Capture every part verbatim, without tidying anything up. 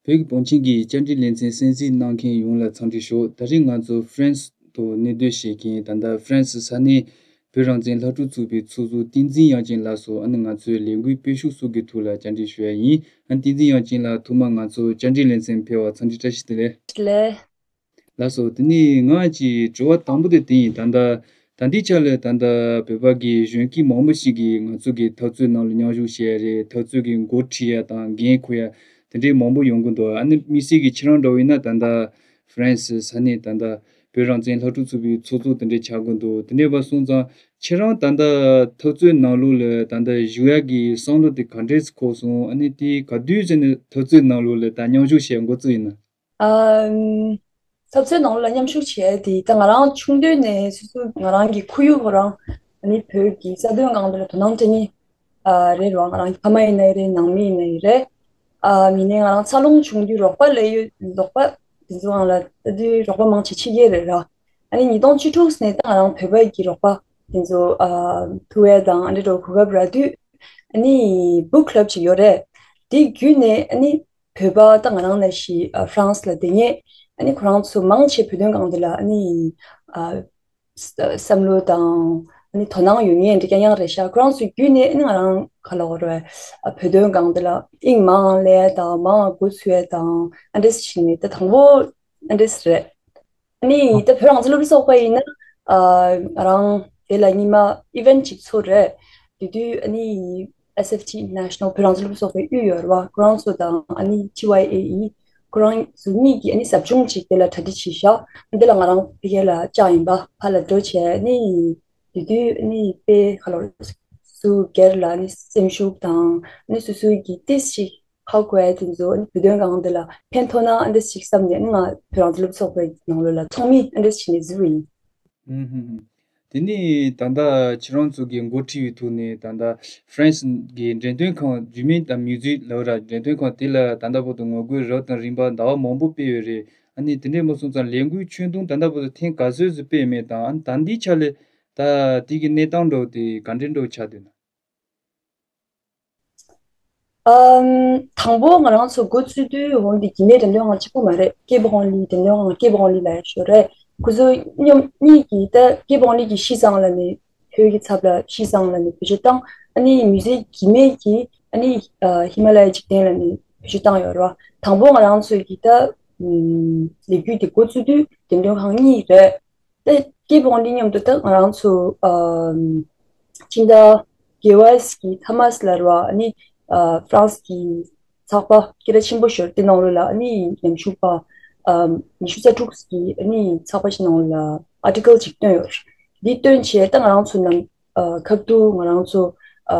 བོད་ཀྱི་བང་ཆེན་གྱི་བཅར་འདྲི་ལེ་ཚན་གསན་གཟིགས་གནང་མཁན་ཡོངས་ལ་འཚམས་འདྲི་ཞུ། ད་རེས་ང་ཚོ་ཧྥ་རན་སི་དུ་གནས་སྡོད་བྱེད་མཁན་ད་ལྟ་ཧྥ་རན་སི་ས་གནས་བོད་རང་བཙན་སླར་གྲོགས་ཚོགས་པའི་ཚོགས་གཙོ་བསྟན་འཛིན་དབྱངས་ཅན་ལགས་སུ་ཨ་ནི་ང་ཚོའི་ལས་འགུལ་སྤེལ་ཤུགས་སོགས་ཀྱི་ཐོག་ལ་བཅར་འདྲི་ཞུ་ཡ་ཡིན། ཨ་ནི་བསྟན་འཛིན་དབྱངས་ཅན་ལགས་ཐོག་མར་ང་ཚོ་བཅར་འདྲི་ལེ་ཚན་ཕེབས་པར་འཚམས་འདྲི་བཀྲ་ཤིས་བདེ་ལེགས། ལགས་སོ། དེ་ནས་ང་གི་དྲི་བ་དང་པོ་དེ་དེ་ཡིན། ད་ལྟ་ད་ལྟའི་ཆ་ལ་ད་ལྟ་བོད་པ་གི་གཞོན་སྐྱེས་མང་པོ་ཞིག་གིས་ང་ཚོ་གི་འཐབ་རྩོད་ནང་ལ་མཉམ་ཞུགས་བྱས་རེད། འཐབ་རྩོད་ཀྱི་འགོ་ཁྲིད་ཡ་དང་འགན་འཁུར་ཡ་དེ་འདྲའི་མང་པོ་ཡོང་གི་འདུག་ཨ་ནི་དམིགས་བསལ་གྱི་ཁྱེད་རང་འདྲ་བོ་ཡིན་ན་ད་ལྟ་ཧྥ་རན་སི་ས་གནས་ད་ལྟ་བོད་རང་བཙན་སླར་གྲོགས་ཚོགས་པའི་ཚོགས་གཙོ་དེ་འདྲ་ཆགས་ཀྱི་འདུག་དེ་འདྲ་བ་སོང་ཙང་ཁྱེད་རང་ད་ལྟ་འཐབ་རྩོད་ནང་ལོགས་ལ་ད་ལྟ་ཞུགས་ཡ་གི་བསམ་བློ་དེ་ག་འདྲས་འཁོར་སོང་། ཨ་ནི་དེ་ག་དུས་ཚོད་ནས་འཐབ་རྩོད་ནང་ལོགས་ལ་ད་མཉམ་ཞུགས་བྱེད་འགོ་བཙུགས་ཡིན་ན། ཨམ། འཐབ་རྩོད་ནང་ལ་མཉམ་ཞུགས་བྱས་ཏེ་ད་ང་རང་ཆུང་དུས་ནས་སོ་སོ་ང་རང་གི་ཁོར་ཡུག་ཁོ་རང་ཨ་ནི་བོད་ཀྱི་རྩ་དོན་སྒང་དེ་ལ་དོ་སྣང་སྤྲད་མཁན་ཨ་རེད་རོ། ང་རང་གི་ཕ་མ་ཡིན་ནའི་རེད། ནང་མི་ཡིན་ནའི་རེད། ཨ་མི་ནས་ང་རང་འཚར་ལོངས་བྱུང་དུས་རོགས་པ་ལས་ཡོད་རོགས་པ་དེ་ཚོའང་ལ་ལྟ་དུས་རོགས་པ་མང་ཆེ་ཕྱི་རྒྱལ་རེད་ར། ཨ་ནི་ཉིས་སྟོང་བཅུ་དྲུག་ནས་ད་ང་རང་བོད་པ་གི་རོགས་པ་དེ་ཚོ་ཨ་ཐུག་ཡས་དང་ཨ་འདྲ་འདྲ་བོ་གོ་སྐབས་རག་དུས་ཨ་ནི་book club ཅིག་ཡོད་རེད། དེ་བརྒྱུད་ནས་ཨ་ནི་བོད་པ་ད་ང་རང་ནང་བཞིན་ཨ་ཧྥ་རན་སི་ལ་བསྡད་མཁན་ཨ་ནི་ཁོ་རང་ཚོ་མང་ཆེ་བོད་དོན་སྒང་དེ་ལ་ཨ་ནི་ཨ་བསམ་བློ་དང་ཨ་ནི་དོ་སྣང་ཡོད་མཁན་འདྲ་རྐྱང་རྐྱང་རེད་ཤག་ཁོ་རང་ཚོའི་བརྒྱུད་ནས་ཨ་ནི་ང་རང་ག་ལ་འོ་རེད། ཨ་བོད་དོན་སྒང་དེ་ལ་དབྱིངས་མང་ལས་དང་མང་འགོ་ཚུགས་ཡས་དང་ཨ་འདྲས་བྱས་ནས་ད་དང་པོ་ཨ་འདྲས་རེད། ཨ་ནི་ད་བོད་རང་བཙན་སློབ་གྲྭ་སོགས་པ་ཡིན་ན་ཨ་ང་རང་དེ་ལ་ཉི་མ་event ཅིག་ཚོགས་རེད། དེ་དུས་ཨ་ནི་S F T International བོད་རང་བཙན་སློབ་གྲྭ་སོགས་པའི་དབུས་ཡོད་རེད་བ། ཁོ་རང་ཚོ་དང་ཨ་ནི་T Y A E ཁོ་རང་ཚོ་གཉིས་ཀྱིས་ཨ་ནི་ཟབ་སྦྱོང་ཅིག་དེ་ལ་གྲ་སྒྲིག་བྱས་ཤག་དེ་ལ་ང་རང་ཕ་གི་ལ་བཅར་ཡིན་པ། ཕར་ལ་འགྲོ་བྱས་ཨ་ནི་དེ་དུས་ཨ་ནི་དཔེ་ཁ་ལོ་སུ་སྒེར་ལ་ཨ་ནི་སེམས་ཤུགས་དང་ཨ་ནི་སོ་སོའི་གི་ཏིས་ཅིག་ཧ་གོ་ཡ་དེ་ཚོ་ཨ་ནི་བོད་དོན་སྒང་དེ་ལ་ཕན་ཐོགས་ན་ཨ་འདྲས་ཅིག་བསམ་ནས་ཨ་ནི་ང་བོད་རང་བཙན་སློབ་ཚོགས་པའི་ནང་ལོགས་ལ་ཚོགས་མི་ཨ་འདྲས་བྱས་ནས་འཛུལ་བ་ཡིན། ཧུམ་ཧུམ་ཧུམ། དེ་ནས་ད་ལྟ་ཁྱེད་རང་ཚོ་གི་འགོ་ཁྲིད་པའི་ཐོག་ནས་ད་ལྟ་ཧྥ་རན་སི་གི་འགྲེམས་སྟོན་ཁང་རྒྱུད་སྨད་དང་མིའུ་ཛིག་ལབ་ར་འགྲེམས་སྟོན་ཁང་དེ་ལ་ད་ལྟ་བར་དུ་ངོ་རྒོལ་རབ་དང་རིམ་པ་ཟླ་བ་མང་པོ་སྤེལ་ཡོད་རེད། ཨ་ནི་དེ་འདྲས་མ་སོང་ཙང་ལས་འགུལ་ཁྱོན་བསྡོམས་ད་ལྟ་བར་དུ་ཐེངས་ག་ཚོད་ཙམ་སྤེལ་མེད་དང་། ཨ་ནི་ད་ལྟའི་ཆ་ལ་ད་དེ་གི་གནས་སྟངས་འདྲ་བོ་དེ་ག་འདྲས་འདྲ་བོ་ཆགས་འདུག་ན། ཨམ། དང་པོ་ང་རང་ཚོ་འགོ་བཙུགས་དུས་འོང་འདི་རྒྱུད་སྨད་འགྲེམས་སྟོན་ཁང་གཅིག་པུ་མ་རེད། སྐྱེས་བུ་ཧོང་ལི་འགྲེམས་སྟོན་ཁང་། སྐྱེས་བུ་ཧོང་ལི་ལ་ཡ་ཞོ་རེད། ཁོ་ཚོ་མཉམ་གཉིས་ཀྱིས་ད་སྐྱེས་བུ་ཧོང་ལི་གི་ཤིས་ཙང་ལ་ནི་བོད་ཀྱི་ཚབ་ལ་ཤིས་ཙང་ལ་ནི་བེད་སྤྱོད་བཏང་། ཨ་ནི་མིའུ་ཛིག་རྒྱུད་སྨད་ཀྱིས་ཨ་ནི་ཨ་ཧི་མ་ལ་ཡའི་འཇིག་རྟེན་ལ་ནི་བེད་སྤྱོད་བཏང་ཡོད་རེད་བ། དང་པོ་ང་རང་ཚོའི་གི་ད་ཨམ་ལས་འགུལ་འདི་འགོ་བཙུགས་དུས་འགྲེམས་སྟོན་ཁང་གཉིས་རེད། ད་སྐྱེས་བུ་ཧོང་ལི་མཉམ་དུ་ད་ང་རང་ཚོ་ཨམ་ཕྱི་ཟླ་བརྒྱད་པ་གི་ཐ་མ་ལ་ར་ཨ་ནི་ཨ་ཧྥ་རན་སི་གི་ཚགས་པར་སྐད་གྲགས་ཆེན་པོ་ཞིག་ཡོད་རེད། དེ་ནང་ལོགས་ལ་ཨ་ནི་ཉམ་ཆུང་པ་ཨམ་ཉི་ཤུ་རྩ་དྲུག་གི་ཨ་ནི་ཚགས་པར་ཞིག་ནང་ལ་ཨར་ཊི་ཀལ་ཅིག་བཏོན་ཡོད་རེད། འདི་བཏོན་བྱས་ད་ང་རང་ཚོ་ནང་ཨ་ཁ་ཐུག་ང་རང་ཚོ་ཨ་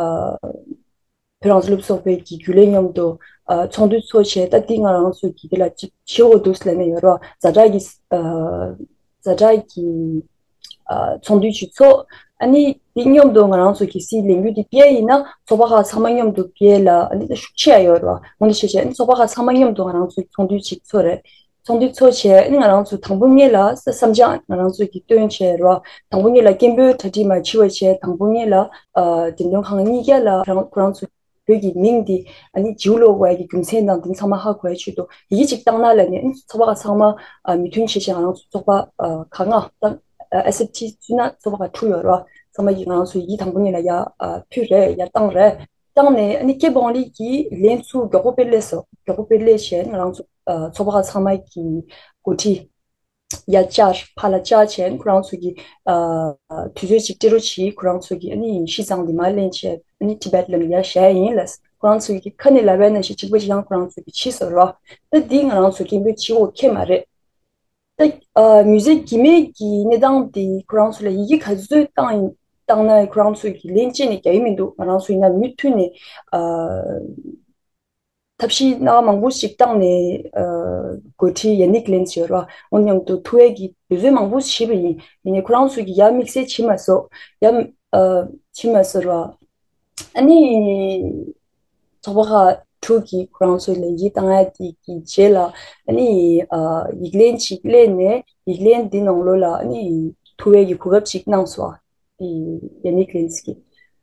བོད་རང་བཙན་སློབ་ཚོགས་པའི་གི་རྒྱུན་ལས་མཉམ་དུ་ཨ་ཚོགས་འདུ་ཚོགས་བྱས། ད་འདི་ང་རང་ཚོ་གི་དེ་ལ་ཅིག་བྱེད་དགོས་འདུག་ལབ་ནས་ཡོད་རེད་བ། ཛ་དྲག་གི་ཨ་ཛ་དྲག་གི་ཨ་ཚོགས་འདུ་ཅིག་ཚོགས། ཨ་ནི་འདི་མཉམ་དུ་ང་རང་ཚོ་གི་སྲིད་ལས་འགུལ་འདི་སྤེལ་ཡིན་ན་ཚོགས་པ་ཁག་ཚང་མ་མཉམ་དུ་སྤེལ་ལ་ཨ་ནི་ད་ཤུགས་ཆེ་ཡ་ཡོད་རེད་བ། འོ་འདི་བྱས་བྱས་ཨ་ནི་ཚོགས་པ་ཁག་ཚང་མ་མཉམ་དུ་ང་རང་ཚོའི་ཚོགས་འདུ་ཅིག་ཚོགས་རེད། ཚོགས་འདུ་ཚོགས་བྱས་ཨ་ནི་ང་རང་ཚོ་དང་པོ་ཉིད་ལ་ས་བསམ་འཆར་ང་རང་ཚོ་གི་བཏོན་བྱས་རེད་བ། དང་པོ་ཉིད་ལ་སྐད་འབོད་གྲ་སྒྲིག་མ་བྱས་པ་བྱས་དང་པོ་ཉིད་ལ་ཨ་འགྲེམས་སྟོན་ཁང་གཉིས་ཀ་ལ་རང་ཁོ་རང་ཚོ་བོད་ཀྱི་མིང་འདི་ཨ་ནི་བརྗེ་པོ་ལོག་པའི་གི་རྒྱུ་མཚན་དང་དེ་ཚང་མ་ཧ་གོ་ཡའི་ཆེད་དུ་ཡི་གེ་ཅིག་བཏང་ན་ལབ་ནས་ཨ་ནི་ཚོགས་པ་ཁག་ཚང་མ་ཨ་མོས་མཐུན་བྱས་བྱས་ང་རང་ཚོ་ཚོགས་པ་ཨ་ཁག་ལྔ་ད་ཨ་S F T བཙུགས་ན་ཚོགས་པ་ཁག་དྲུག་ཡོད་རེད་བ། ཚང་མ་གིས་ང་རང་ཚོ་ཡི་གེ་དང་པོ་ཉིད་ལ་ཡར་ཨ་ཕུལ་རེད། ཡར་བཏང་རེད། བཏང་ནས་ཨ་ནི་སྐྱེས་བུ་ཧོང་ལི་གིས་ལན་ཚུར་མགྱོགས་པོ་དཔེ་སླེབས་སོང་། མགྱོགས་པོ་དཔེ་སླེབས་བྱས་ང་རང་ཚོ་ཨ་ཚོགས་པ་ཁག་ཚང་མ་གི་འགོ་ཁྲིད་ཡར་བཅར། ཕར་ལ་བཅར་བྱས་ཁོ་རང་ཚོ་གི་ཨ་དུས་ཚོད་ཅིག་སྤྲད་རོགས་བྱེད། ཁོ་རང་ཚོ་གི་ཨ་ནི་ཤིས་ཙང་འདི་མར་ལེན་བྱས་ཨ་ནི་ཊི་བེཊ་ལ་ཡར་བཞག་ཡིན་ལབ། ཁོ་རང་ཚོ་གི་ཁ་ནས་ལབ་པ་ནང་བཞིན་གཅིག་པ་གཅིག་རྐྱང་ཁོ་རང་ཚོ་གི་བྱས་སོང་ར། ད་འདི་ང་རང་ཚོ་སྐད་འབོད་བྱེད་དགོས་ཁེལ་མ་རེད། ད་ཨ་མིའུ་ཛིག་རྒྱུད་སྨད་ཀྱི་གནས་སྟངས་འདི་ཁོ་རང་ཚོ་ལ་ཡི་གེ་ག་ཚོད་བཏང་ཡིན་བཏང་ན་ཁོ་རང་ཚོ་གི་ལན་གཅིག་ནས་རྒྱག་གི་མི་འདུག་ང་རང་ཚོ་ཡིན་ན་མུ་མཐུད་ནས་ཨ་ཐབས་ཤེས་སྣ་མང་པོ་ཞིག་བཏང་ནས་ཨ་འགོ་ཁྲིད་ཡ་ནིག་ལན་ཟེར་བ་འོ་མཉམ་དུ་ཐུག་ཡས་ཀྱི་འབད་བརྩོན་མང་པོ་བྱས་པ་ཡིན། ཡིན་ནའི་ཁོ་རང་ཚོ་གིས་ཡར་དམིགས་བསལ་བྱས་མ་སོང་། ཡར་ཨ་བྱས་མ་སོང་ར། ཨ་ནི་ཚོགས་པ་ཁག་དྲུག་གིས་ཁོ་རང་ཚོའི་ལས་འགུལ་བཏང་ཡ་དེ་གི་རྗེས་ལ་ཨ་ནི་ཨ་ཡིག་ལན་ཅིག་སླེབས་ནས་ཡིག་ལན་འདི་ནང་ལོགས་ལ་ཨ་ནི་ཐུག་ཡས་ཀྱི་གོ་སྐབས་ཅིག་གནང་སོང་། ཨ་ཡ་ནིག་ལན་སི་ཀི།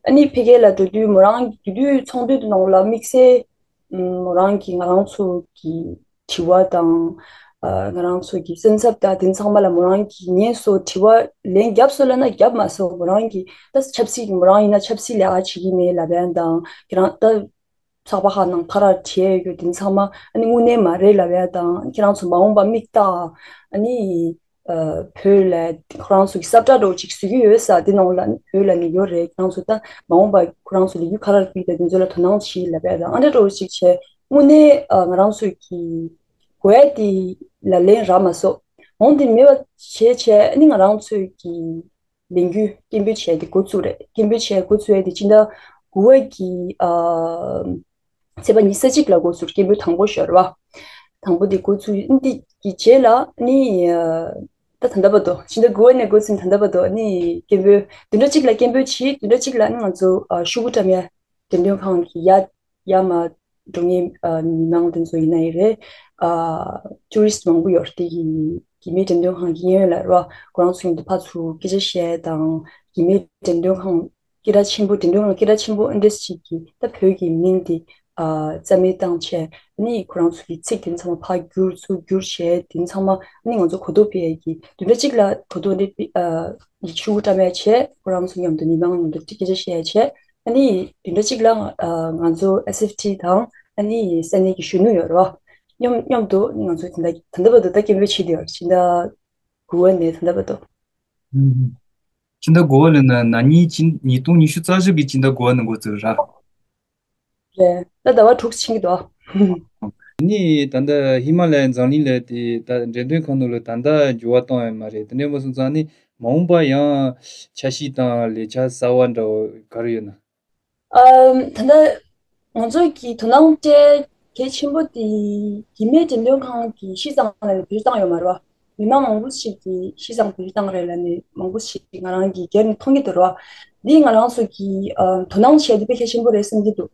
ཨ་ནི་ཕ་གི་ལ་འགྲོ་དུས་མོ་རང་གི་དུས་ཚོགས་འདུ་དེ་ནང་ལ་དམིགས་བསལ་མོ་རང་གིས་ང་རང་ཚོ་གི་ དྲི་བ་དང་། ཨ། ང་རང་ཚོ་གི་སེམས་འཚབ་དང་དེ་ཚང་མ་ལ་མོ་རང་གིས་ངས་སོ་དྲི་བ་ལན་བརྒྱབ་སོ་ལབ་ན་བརྒྱབ་མ་སོ། མོ་རང་གིས་ད་ཆབ་སྲིད་ཀྱི་མོ་རང་ཡིན་ན་ཆབ་སྲིད་ལས་ཀ་བྱེད་ཀྱི་མེད་ལབ་ཡ་དང་། ཁྱེད་རང་ད་ཚགས་པར་ཁག་ནང་ཕར་ར་བྲིས་ཡོད་དེ་ཚང་མ་ཨ་ནི་དངོས་གནས་མ་རེད་ལབ་ཡ་དང་། ཁྱེད་རང་ཚོ་མ་འོངས་པ་མིག་ལྟ། ཨ་ནི། ཨ། བོད་ལ་ཁོ་རང་ཚོ་གི་ས་བཀྲ་འདྲ་བོ་ཅིག་བཟོ་གི་ཡོད་ས་དེ་ནང་ལ་བོད་ལ་ནི་ཡོད་རེད། ཁྱེད་རང་ཚོ་ད་མ་འོངས་པ་ཁོ་རང་ཚོ་ལས་འགུལ་ག་རེ་སྤེལ་ད་དེ་ཚོ་ལ་དོ་སྣང་བྱེད་ལབ་ཡ་དང་། ཨ་འདྲ་འདྲ་བོ་ཅིག་བྱས། དངོས་གནས། ཨ། ང་རང་ཚོ་གི་གོ་ཡ་དེ་ལ་ལན་རག་མ་སོང་། འོང་དེ་མེད་པ་བྱས་བྱས། ཨ་ནི་ང་རང་ཚོ་གི་ལས་འགུལ་སྐད་འབོད་བྱས་ཏེ་འགོ་བཙུགས་རེད། སྐད་འབོད་བྱས་འགོ་བཙུགས་ཡས་དེ་སྤྱི་ཟླ་དགུ་པ་གི། ཨ། ཚེས་པ་ཉི་ཤུ་རྩ་གཅིག་ལ་འགོ་བཙུགས། སྐད་འབོད་དང་པོ་ཤོར་བ། དང་པོ་དེ་འགོ་བཙུགས། འདི་གི་རྗེས་ལ་ནི། ཨ། ད་ད་ལྟ་བར་དུ་སྤྱི་ཟླ་དགུ་པ་ནས་འགོ་བཙུགས་ནས་ད་ལྟ་བར་དུ་ནི་སྐད་འབོད་བདུན་ཕྲག་གཅིག་ལ་སྐད་འབོད་བྱས། བདུན་ཕྲག་གཅིག་ལ་ནི་ང་ཚོ། ཨ། ཤོག་གུ་བཀྲམ་ཡ། འགྲེམས་སྟོན་ཁང་གི་ཡ། ཡར་མར་འགྲོ་མཁན། ཨ། མི་མང་དེ་ཚོ་ཡིན་ན་ཡིན་རེད། ཨ། ཊུ་རི་སི་ཊི་མང་པོ་ཡོད་རེད། དེ་གི་གི་མེད་འགྲེམས་སྟོན་ཁང་གི་གཡས་གཡོན་ལ་རེད་བ། ཁོ་རང་ཚོ་མཉམ་དུ་ཕར་ཚུར་སྐད་ཆ་བཤད་དང་། གི་མེད་འགྲེམས་སྟོན་ཁང་སྐད་གྲགས་ཆེན་པོ། འགྲེམས་སྟོན་ཁང་སྐད་གྲགས་ཆེན་པོ་ཨ་འདྲས་ཅིག་གི་ད་བོད་ཀྱི་མིང་དེ། ཨ། རྩ་མེད་བཏང་བྱས། ནི་ཁོ་རང་ཚོ་གི་ཚིག་དེ་ཚང་མ་ཕར་བསྒྱུར་ཚུར་བསྒྱུར་བྱས། དེ་ཚང་མ་ནི་ང་ཚོ་གོ་རྟོགས་སྤེལ་ཡས་ཀྱི་བདུན་ཕྲག་གཅིག་ལ་གོ་རྟོགས་འདི་སྤེལ། ཨ། ཤོག་གུ་བཀྲམ་ཡས་བྱས། ཁོ་རང་ཚོ་མཉམ་དུ་མི་མང་མཉམ་དུ་སྐད་ཆ་བཤད་ཡས་བྱས། ཨ་ནི་བདུན་ཕྲག་གཅིག་ལ། ཨ། ང་ཚོ་ཨེས་ཨེཕ་ཊི་དང་ཨ་ནི་ས་གནས་ཀྱི་གཞོན་ནུ་ཡོད་རེད་བ། མཉམ་མཉམ་དུ་ང་ཚོ་ད་ལྟ་ད་ལྟ་བར་དུ་ད་སྐད་འབོད་བྱེད་བསྡད་ཡོད་རེད། ཕྱི་ཟླ་དགུ་པ་ནས་ད་ལྟ་བར་དུ། ཨུམ། ཕྱི་ཟླ་དགུ་པ་ལབ་ན་ན་ནིང་ཕྱི། ཉིས་སྟོང་ཉི་ཤུ་རྩ་བཞི་གི་ཕྱི་ཟླ་དགུ་པ་ནས་འགོ་བཙུགས་ར། རེད། ད་ཟླ་བ་དྲུག་ཕྱིན་གྱི་འདུག་ནི་ད་ལྟ་ཧི་མ་ལ་ཡའི་འཛམ་གླིང་ལབ་དེ་ད་འགྲེམས་སྟོན་ཁང་ནང་ལ་ད་ལྟ་འགྱུར་བ་བཏང་ཡོད་མ་རེད། དེ་འདྲ་མ་སོང་ཙང་ནི་མ་འོངས་པ་ཡང་འཆར་གཞི་དང་ལས་འཆར་གསར་བ་འདྲ་བོ་ག་རེ་ཡོད་ན། ཨམ། ད་ལྟ་ང་ཚོ་གི་དོ་སྣང་སྤྲད་གལ་ཆེན་པོ་དེ་གི་མེད་འགྲེམས་སྟོན་ཁང་གི་ཤིས་ཙང་ལ་ནི་བེད་སྤྱོད་བཏང་ཡོད་མ་རེད་བ། མི་མང་མང་པོ་ཞིག་གིས་ཤིས་ཙང་བེད་སྤྱོད་བཏང་རེད་ལབ་ནས་མང་པོ་ཞིག་ང་རང་གིས་སྒེར་ནས་མཐོང་གི་འདུག་ར། འདི་ང་རང་ཚོ་གིས་ཨ་དོ་སྣང་བྱས་ཏེ་དཔེ་གལ་ཆེན་པོ་རེད་བསམ་གྱི་འདུག་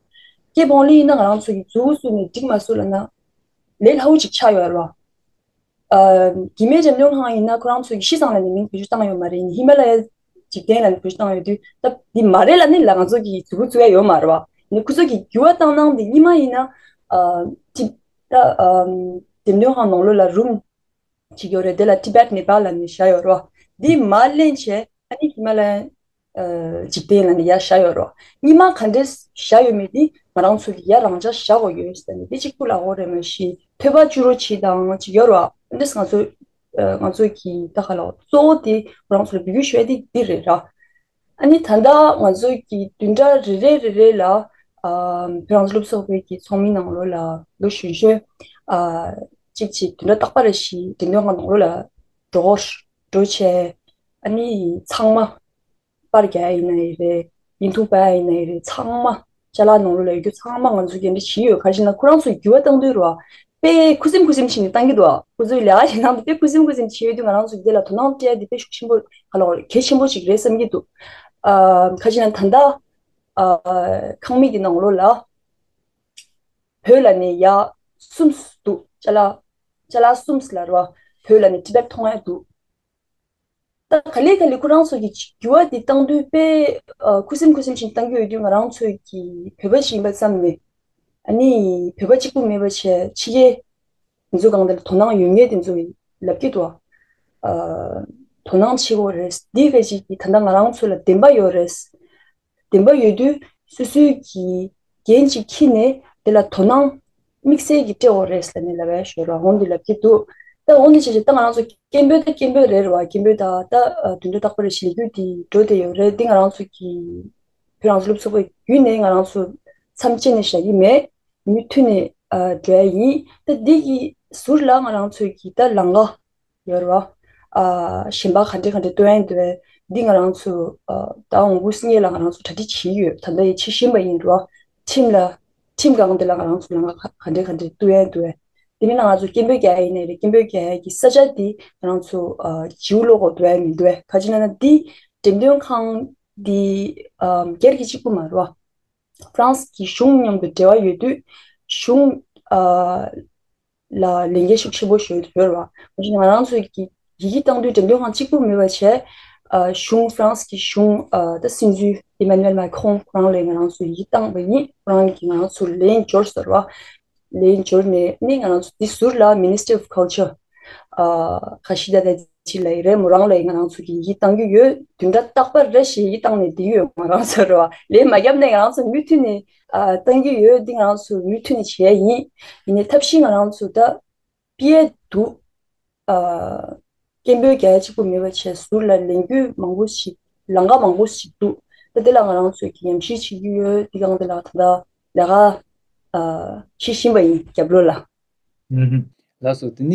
སྐད་སྤོང་ལེན་ཡིན་ན་ང་རང་ཚོ་གིས་མཛུབ་བཙུགས་ནས་འགྲིག་མ་སོང་ལབ་ན་ལས་སླ་བོ་ཅིག་ཆགས་ཡོད་ར། ཨ་གི་མེད་འགྲེམས་སྟོན་ཁང་ཡིན་ན་ཁོ་རང་ཚོ་གིས་ཤིས་ཙང་ལབ་ནས་མིང་བེད་སྤྱོད་བཏང་ཡོད་མ་རེད། ཧི་མ་ལ་ཡའི་འཇིག་རྟེན་ལབ་ནས་བེད་སྤྱོད་བཏང་ཡོད་དུས་ད་འདི་མ་རེད་ལབ་ནས་ལ་ང་ཚོ་གིས་མཛུབ་གུ་བཙུགས་ཡ་ཡོད་མ་རེད་བ། ནི་ཁོ་ཚོ་གིས་འགྱུར་བ་བཏང་སྟངས་འདི་སྔོན་མ་ཡིན་ན་ཨ་ཏི་ད་ཨ་འགྲེམས་སྟོན་ཁང་ནང་ལོགས་ལ་རུམ་ཅིག་ཡོད་རེད། དེ་ལ་ཊི་བེཊ་ནེ་པཱལ་ལབ་ནས་བཞག་ཡོད་རེད་བ། འདི་མར་ལེན་བྱས་ཨ་ནི་ཧི་མ་ལ་ཡ་ཨ་འཇིག་རྟེན་ལབ་ནས་ཡར་བཞག་ཡོད་རེད་བ། སྔོན་མ་ག་འདྲས་བཞག་ཡོད་མེད་འདི་ང་རང་ཚོ་གིས་ཡར་རང་འཇགས་བཞག་དགོས་ཡོད་ཟེར་ནས་འདི་གཅིག་པུ་ལབ་དགོས་རེད། མ་གཞི་ཐོས་པ་བཅུ་རུ་ཅིག་དང་ཅིག་ཡོད་རེད་བ། འདི་ང་ཚོ་ཨ་ང་ཚོ་གིས་ད་ག་ལབ་གཙོ་བོ་དེ་ང་རང་ཚོ་ལ་འབོད་སྐུལ་ཞུ་ཡ་དེ་འདི་རེད་ར། ཨ་ནི་ད་ལྟ་ང་ཚོ་གི་བདུན་ཕྲག་རེ་རེ་རེ་རེ་ལ་ཨ་བོད་རང་བཙན་སློབ་ཚོགས་པའི་གི་ཚོགས་མི་ནང་ལོགས་ལ་ལོ་གཞོན་གཞོན་ཨ་གཅིག་གཅིག་བདུན་ཕྲག་རྟག་པ་རེ་བཞིན་འགྲེམས་སྟོན་ཁང་ནང་ལོགས་ལ་འགྲོ་འགྲོ་བྱས། ཨ་ནི་ཚང་མ་པར་རྒྱག་ཡ་ཡིན་ན་ཡིན་རེད། བརྙན་ཐུང་སྤེལ་ཡ་ཡིན་ན་ཡིན་རེད། ཚང་མ་ཅ་ལག་ནང་ལོགས་ལ་ཡོད་རྒྱུ་ཚང་མ་ང་ཚོ་གིས་འདི་བྱས་ཡོད། ག་རེ་ཟེར་ན་ཁོ་རང་ཚོ་འགྱུར་བ་བཏང་དུས་རེད་བ། དཔེ་ཁུ་སིམ་ཁུ་སིམ་བྱས་ནས་བཏང་གི་འདུག་ཁོ་ཚོའི་ལས་ཀ་བྱེད་སྟངས་དེ་དཔེ་ཁུ་སིམ་ཁུ་སིམ་བྱས་ཡོད་དུས་ང་རང་ཚོ་གིས་དེ་ལ་དོ་སྣང་སྤྲད་ཡ་དེ་དཔེ་ཤུགས་ཆེན་པོ་ག་ལ་གལ་ཆེན་པོ་ཅིག་རེད་བསམ་གྱི་འདུག་ཨ་ག་རེ་ཟེར་ན་ད་ལྟ་ཨ་ཁང་མིག་གི་ནང་ལོགས་ལ་བོད་ལ་ནས་ཡར་གསུམ་འདུག་ཅ་ལག་ཅ་ལག་གསུམ་ལ་རེད་བ། བོད་ལ་ནས་ཊི་བེཊ་ཐོན་ཡ་འདུག་ད་ག་ལེ་ག་ལེ་ཁོ་རང་ཚོ་གིས་འགྱུར་བ་འདི་བཏང་དུས་དཔེ་ཨ་ཁུ་སིམ་ཁུ་སིམ་བྱས་བཏང་གི་ཡོད་དུས་ང་རང་ཚོ་གིས་བོད་པ་ཞིག་ཡིན་པ་ཙམ་ནས་ཨ་ནི་བོད་པ་གཅིག་པུ་མེད་པ་བྱས་ཕྱི་རྒྱལ་འཛུགས་སྒང་དེ་ལ་དོ་སྣང་ཡོད་མཁན་དེ་ཚོ་ལབ་ཀྱི་འདུག་ཨ་དོ་སྣང་བྱེད་དགོས་རེད། འདི་ག་ཅིག་གིས་ད་ལྟ་ང་རང་ཚོ་ལ་བདེན་པ་ཡོད་རེད། བདེན་པ་ཡོད་དུས་སོ་སོའི་གི་འགན་ཅིག་འཁྱེར་ནས་དེ་ལ་དོ་སྣང་དམིགས་བསལ་གྱི་སྤྲད་དགོས་རེད་ཟེར་ནས་ལབ་ཡ་ཞོར་ལ་འོང་འདི་ལབ་ཀྱི་འདུག་ད་འོང་འདི་བྱས་བྱས་ད་ང་རང་ཚོ་སྐད་འབོད་ད་སྐད་འབོད་རེད་རེད་བ། སྐད་འབོད་ད་ད་ཨ་བདུན་ཕྲག་རྟག་པར་ཞི་ལས་རྒྱུ་དེ་འགྲོ་བསྡད་ཡོད་རེད། འདི་ང་རང་ཚོ་གི་བོད་རང་བཙན་སློབ་ཚོགས་པའི་བརྒྱུད་ནས་ང་རང་ཚོ་མཚམས་བཅད་ནས་བཞག་གི་མེད། མུ་མཐུད་ནས་ཨ་འགྲོ་ཡ་ཡིན། ད་འདི་གི་ཟུར་ལ་ང་རང་ཚོའི་གི་ད་ལམ་ཁ་ཡོད་རེད་བ། ཨ་གཞན་པ་ག་འདྲས་ག་འདྲས་གཏོང་ཡ་འདུག་བས། འདི་ང་རང་ཚོ་ཨ་ད་འོང་བུ་སི་ཉེ་ལ་ང་རང་ཚོ་གྲ་སྒྲིག་བྱེད་ཡོད། ད་ལྟ་ཡི་ཕྱི་བཞིན་པ་ཡིན་རེད་བ། ཁྲིམས་ལ་ཁྲིམས་སྒང་འདི་ལ་ང་རང་ཚོ་ལམ་ཁ་ག་འདྲས་ག་འདྲས་གཏོང་ཡ་འདུག་བས། དེ་མིན་ན་ང་ཚོ་སྐད་འབོད་རྒྱག་ཡ་ཡིན་ནའི་རེད། སྐད་འབོད་རྒྱག་ཡ་གི་ས་ཆ་འདི་ང་རང་ཚོ་ཨ་བྱིའུ་ལོག་གོ་འདུག་བས་མི་འདུག་བས། ག་ཅི་ན་ན་འདི་འགྲེམས་སྟོན་ཁང་འདི་ཨ་སྒེར་གྱི་གཅིག་པུ་མ་རེད་བ། ཧྥ་རན་སི་གི་གཞུང་མཉམ་དུ་འབྲེལ་བ་ཡོད་དུས་གཞུང་ཨ་ལ་ལས་འགན་ཤུགས་ཆེན་པོ་ཞིག་ཡོད་རེད་བ། ང་ཚོ་ང་རང་ཚོའི་གི་ཡི་གེ་བཏང་དུས་འགྲེམས་སྟོན་ཁང་གཅིག་པུ་མེད་པ་བྱས། ཨ་གཞུང་ཧྥ་རན་སི་གི་གཞུང་ཨ་ད་སྲིད་འཛིན་ཨི་མ་ནུ་ཨེལ་མཱ་ཁོང་ཁོ་རང་ལ་ང་རང་ཚོ་ཡི་གེ་བཏང་བ་ཡིན། ཁོ་རང་གིས་ང་རང་ཚོ་ལན་འབྱོར་ཟེར་བ། ལན་འབྱོར་ནས་ནི་ང་རང་ཚོ་འདི་ཟུར་ལ་Ministry of Culture ཨ་ཁ་ཤི་ད་ད་ཅི་ལ་ཡི་རེད། མོ་རང་ལ་ཡི་ང་རང་ཚོ་གི་ཡིད་བཏང་གི་ཡོད། བདུན་ཕྲག་རྟག་པར་རེ་ཞིག་ཡིད་བཏང་ནས་བསྡད་ཡོད། ང་རང་ཚོ་རེད་བ། ལན་མ་བརྒྱབ་ནས་ང་རང་ཚོ་མུ་མཐུད་ནས་ཨ་བཏང་གི་ཡོད། འདི་ང་རང་ཚོ་མུ་མཐུད་ནས་བྱས་ཡིན། ཡིན་ནའི་ཐབས་ཤེས་ང་རང་ཚོ་ད་པི་ཨེ་འདུག་ཨ་སྐད་འབོད་རྒྱག་ཡ་གཅིག་པུ་མེད་པ་བྱས་ཟུར་ལ་ལས་འགུལ་མང་པོ་ཞིག་ལམ་ཁ་མང་པོ་ཞིག་འདུག་ད་དེ་ལ་ང་རང་ཚོས་ཀྱི་ཉམས་ཞིབ་བྱེད་ཀྱི་ཡོད། འདི་སྒང་དེ་ལ་ད་ལྟ་ལས་ཀ་ཨ་བྱེད་བཞིན་པ་ཡིན། རྒྱབ་ལོགས་ལ། ཨུམ། ལགས་སོ། དེ་ནས་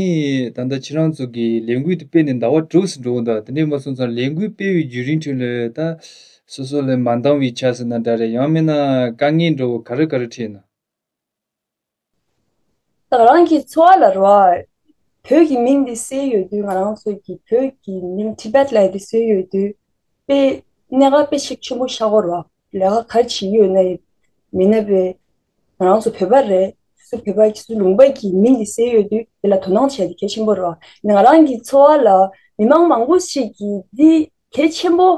ད་ལྟ་ཁྱེད་རང་ཚོ་གི་ལས་འགུལ་དེ་སྤེལ་ནས་ཟླ་བ་དྲུག་ཙམ་འགྲོ་གི་འདུག་དེ་འདྲས་མ་སོང་ཙང་ལས་འགུལ་སྤེལ་བའི་བརྒྱུད་རིམ་ཁྲོད་ལ་ད་སོ་སོ་ལ་མ་འདང་བའི་ཆ་ཟེར་ན་འདྲ་རེད། ཡང་མིན་ན་དཀའ་ངལ་འདྲ་བོ་ག་རེ་ག་རེ་འཕྲད་ན། ད་ང་རང་གི་ཚོར་བ་ལ་རེད་བ། བོད་ཀྱི་མིང་འདི་གསལ་ཡོད་དུས། ང་རང་ཚོ་གི་བོད་ཀྱི་མིང་ཊི་བེཊ་ལབ་ཡ་འདི་གསལ་ཡོད་དུས། དཔེ་གནད་འགག་དཔེ་ཤུགས་ཆེན་པོ་ཆགས་ཀྱི་ཡོད་རེད་བ། ལས་ཀ་ག་རེ་བྱེད་ཀྱི་ཡོད་ན་ཡིན། མིན་ན་དཔེ་ང་རང་ཚོ་བོད་པ་རེད། སུ་བོད་པ་སུ་ལུང་པ་གི་མིང་འདི་གསལ་ཡོད་དུས། དེ་ལ་དོ་སྣང་བྱས་ཏེ་གལ་ཆེན་པོ་རེད་བ། ང་རང་གི་ཚོར་བ་ལ་མི་མང་མང་པོ་ཞིག་གིས་འདི་གལ་ཆེན་པོ་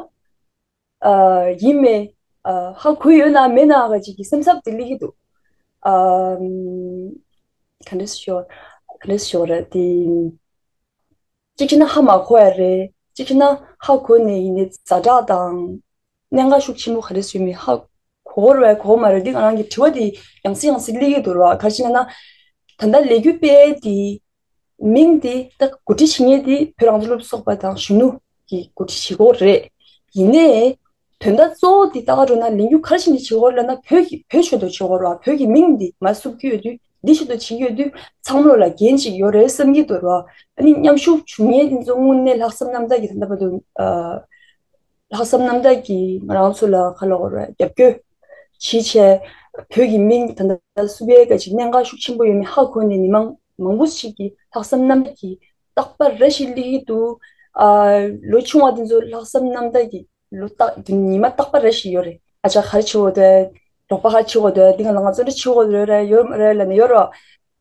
ཨ་ཡིན་མེད་ཨ་ཧ་གོ་ཡོད་ན་མེད་ན་ག་ཅིག་གི་སེམས་འཚབ་དེ་སླེབས་ཀྱི་འདུག་ཨ་ག་འདྲ་ཞོར་ག་འདྲ་ཞོར་ར་དེ་གཅིག་བྱས་ན་ཧ་མ་གོ་ཡ་རེད། གཅིག་བྱས་ན་ཧ་གོ་ནས་ཡིན་ནའི་ཛ་དྲག་དང་གནད་འགག་ཤུགས་ཆེན་པོ་ག་རེ་བཟོས་མེད་ཧ་གོ་གོ་རེད་བས་གོ་མ་རེད། འདི་ང་རང་གི་དྲི་བ་དེ་ཡང་སེ་ཡང་སེ་སླེབས་ཀྱི་འདུག་ར། ག་རེ་བྱས་ན་ད་ལྟ་ལས་འགུལ་སྤེལ་དེ། མིང་འདི་ད་གོ་སྒྲིག་བྱེད་མཁན་འདི་བོད་རང་བཙན་སློབ་ཕྲུག་ཚོགས་པ་དང་གཞོན་ནུ་གི་གོ་སྒྲིག་བྱེད་སྒོ་རེད། ཡིན་ནའི་དོན་དག་གཙོ་བོ་འདི་ལྟ་ག་འགྲོ་ན་ལས་འགུལ་ག་རེ་བྱས་ནས་བྱེད་སྒོ་རེད་ལབ་ན་བོད་ཀྱི་བོད་ཆེད་དུ་བྱེད་སྒོ་རེད་བ། བོད་ཀྱི་མིང་འདི་མར་བསུབ་ཀྱི་ཡོད་དུས་འདི་ཆེད་དུ་བྱེད་ཀྱི་ཡོད་དུས་ཚང་མ་ལ་འགན་ཅིག་ཡོད་རེད་བསམ་གྱི་འདུག་ར། ཨ་ནི་མཉམ་ཞུགས་བྱུང་མཁན་འདི་ཚོ་དངོས་གནས་ལྷག་བསམ་རྣམ་དག་གིས་ད་ལྟ་བར་དུ་ཨ། ལྷག་བསམ་རྣམ་དག་གིས་ང་རང་ཚོ་ལ་ག་ལབ་དགོས་རེད། རྒྱབ་སྐྱོར་བྱེད་བྱས། བོད་ཀྱི་མིང་ད་ལྟ་བསུབ་ཡས་ག་ཅིག་གནད་འགག་ཤུགས་ཆེན་པོ་ཡོད་མེད་ཧ་གོ་ནས་མི་མང་མང་པོ་ཞིག་གིས་ལྷག་བསམ་རྣམ་དག་གིས་རྟག་པར་རེ་ཞིག་སླེབས་ཀྱི་འདུག་ཨ་ལོ་ཆུང་བ་དེ་ཚོ་ལྷག་བསམ་རྣམ་དག་གིས་ལོ་རྟག་དེ་ཉི་མ་རྟག་པར་རེ་ཞིག་ཡོད་རེད། ཨ་ཅག་ག་རེ་བྱེད་དགོས་འདུག་རོགས་པ་ག་རེ་བྱེད་དགོས་འདུག་འདི་ག་ལ་ང་ཚོ་འདྲ་བྱེད་དགོས་རེད་རེད་ཡོད་རེད་ལབ་ནས་ཡོད་རེད་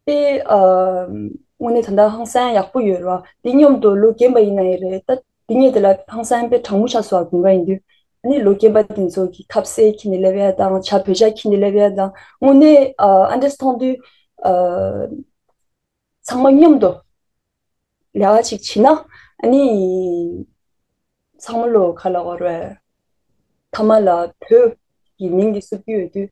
བ། དེ་ཨ་དངོས་གནས་ད་ལྟ་ཧང་སང་ཡག་པོ་ཡོད་རེད་བ། འདི་མཉམ་དུ་ལོ་རྒན་པ་ཡིན་ན་ཡང་རེད། ད་དེ་ངས་དེ་ལ་ཧང་སང་དཔེ་གྲང་མོ་ཆགས་སོང་བ། དགུན་ཁ་ཡིན་དུས་ཨ་ནི་ལོ་རྒན་པ་དེ་ཚོ་གི་ཁ་ཟས་འཁྱེར་ནས་སླེབས་ཡ་དང་ཇ་བོད་ཇ་འཁྱེར་ནས་སླེབས་ཡ་དང་དངོས་གནས་ཨ་ཨ་འདྲས་མཐོང་དུས་ཨ་ཚང་མ་མཉམ་དུ་ལས་ཀ་ཅིག་བྱེད་ན་ཨ་ནི་ཚང་མ་ལོ་ག་ལབ་དགོས་རེད། མཐའ་མ་ལ་བོད་ཀྱི་མིང་འདི་བསུབ་ཀྱི་ཡོད་དུས།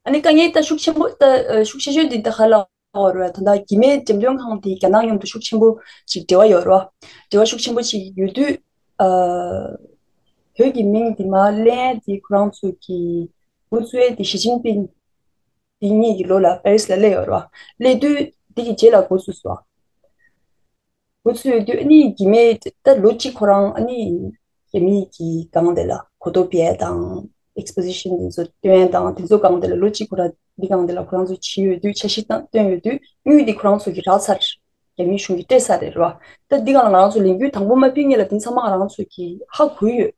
ཨ་ནི་དཀའ་ངལ་ད་ཤུགས་ཆེན་པོ་ད་ཤུགས་ཆེ་ཤོས་འདི་ད་ག་ལབ་དགོས་རེད། ད་ལྟ་གི་མེད་འགྲེམས་སྟོན་ཁང་དེ་རྒྱ་ནག་མཉམ་དུ་ཤུགས་ཆེན་པོ་ཅིག་འབྲེལ་བ་ཡོད་རེད་བ། འབྲེལ་བ་ཤུགས་ཆེན་པོ་ཅིག་ཡོད་དུས་ཨ་བོད་ཀྱི་མིང་འདི་མར་གླེང་ཡ་འདི་ཁོ་རང་ཚོ་གི་འགོ་བཙུགས་ཡ་འདི་ཞི་ཅིན་ཕིང་འདི་གཉིས་ཀྱི་ལོ་ལ་པེ་རི་སི་ལ་སླེབས་ཡོད་རེད་བ། སླེབས་དུས་འདི་གི་རྗེས་ལ་འགོ་བཙུགས་སོང་། འགོ་ཚུགས་ཡོད་དུས་ཨ་ནི་གི་མེད་ད་ལོ་གཅིག་ཁོ་རང་ཨ་ནི་རྒྱ་མི་གི་སྒང་དེ་ལ་གོ་རྟོགས་སྤེལ་དང་ཨེག་སི་པོ་ཟི་ཤན་དེ་ཚོ་སྟོན་དང་དེ་ཚོ་སྒང་དེ་ལ་ལོ་གཅིག་ཁོ་རང་འདི་སྒང་དེ་ལ་ཁོ་རང་ཚོ་བྱས་ཡོད་དུས་འཆར་གཞི་བཏང་བཏོན་ཡོད་དུས་དངུལ་འདི་ཁོ་རང་ཚོ་གི་རག་ཚར། རྒྱ་མི་གཞུང་གི་སྤྲད་ཚར་རེད་ར། ད་འདི་སྒང་ལ་ང་རང་ཚོ་ལས་འགུལ་དང་པོ་མ་ཕུད་སྔོན་ལ་དེ་ཚང་མ་ང་རང་ཚོ་གི་ཧ་གོ་ཡོད།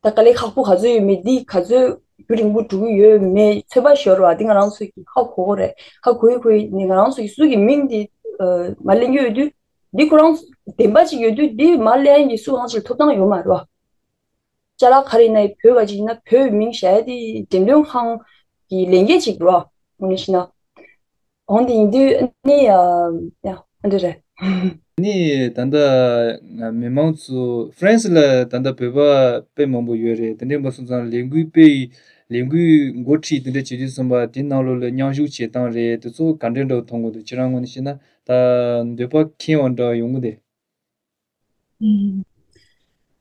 ད་དཀའ་ལས་ཁག་པོ་ག་ཚོད་ཡོད་མེད་འདི་ག་ཚོད་རྒྱུན་རིང་པོ་འགྲོ་གི་ཡོད་མེད་ཚོད་དཔག་ཤོར་བ་འདི་ང་རང་ཚོ་གི་ཧ་གོ་གི་རེད། ཧ་གོ་ཡི་གོ་ཡི་ནི་ང་རང་ཚོ་གི་སུ་གི་མིང་འདི་ཨ་མར་གླེང་གི་ཡོད་དུས་འདི་ཁོ་རང་བདེན་པ་ཅིག་ཡོད་དུས་འདི་མར་གླེང་གི་སུ་གང་ཅིག་ལ་ཐོབ་ཐང་ཡོད་མ་རེད་བ། ཅ་ལག་ག་རེ་ཡིན་ན་ཡི་བོད་ག་ཅིག་ཡིན་ན་བོད་མིང་བཞག་ཡ་དེ་འགྲེམས་སྟོན་ཁང་གི་ལས་འགན་ཅིག་རེད་བ། དངོས་གནས་བཤད་ན། འོང་དེ་ཡིན་དུས་ནི་ཡ་ཡ་ཨ་འདྲ་རེད། ནི་ད་ལྟ་མི་མང་ཚོ་ཧྥ་རན་སི་ལ་ད་ལྟ་བོད་པ་དཔེ་མང་པོ་ཡོད་རེད། དེ་འདྲས་མ་སོང་ཙང་ལས་འགུལ་སྤེལ་ཡི་ལས་འགུལ་འགོ་ཁྲིད་དེ་འདྲ་བྱེད་དུས་ཙམ་པ་དེ་ནང་ལོགས་ལ་མཉམ་ཞུགས་བྱེད་སྟངས་རེད། དེ་ཚོ་ག་འདྲས་འདྲ་མཐོང་གི་འདུག་ཁྱེད་རང་ངོས་ནས་བཤད་ན་ད་འདོད་པ་ཁེངས་པ་འདྲ་ཡོང་གི་འདུག་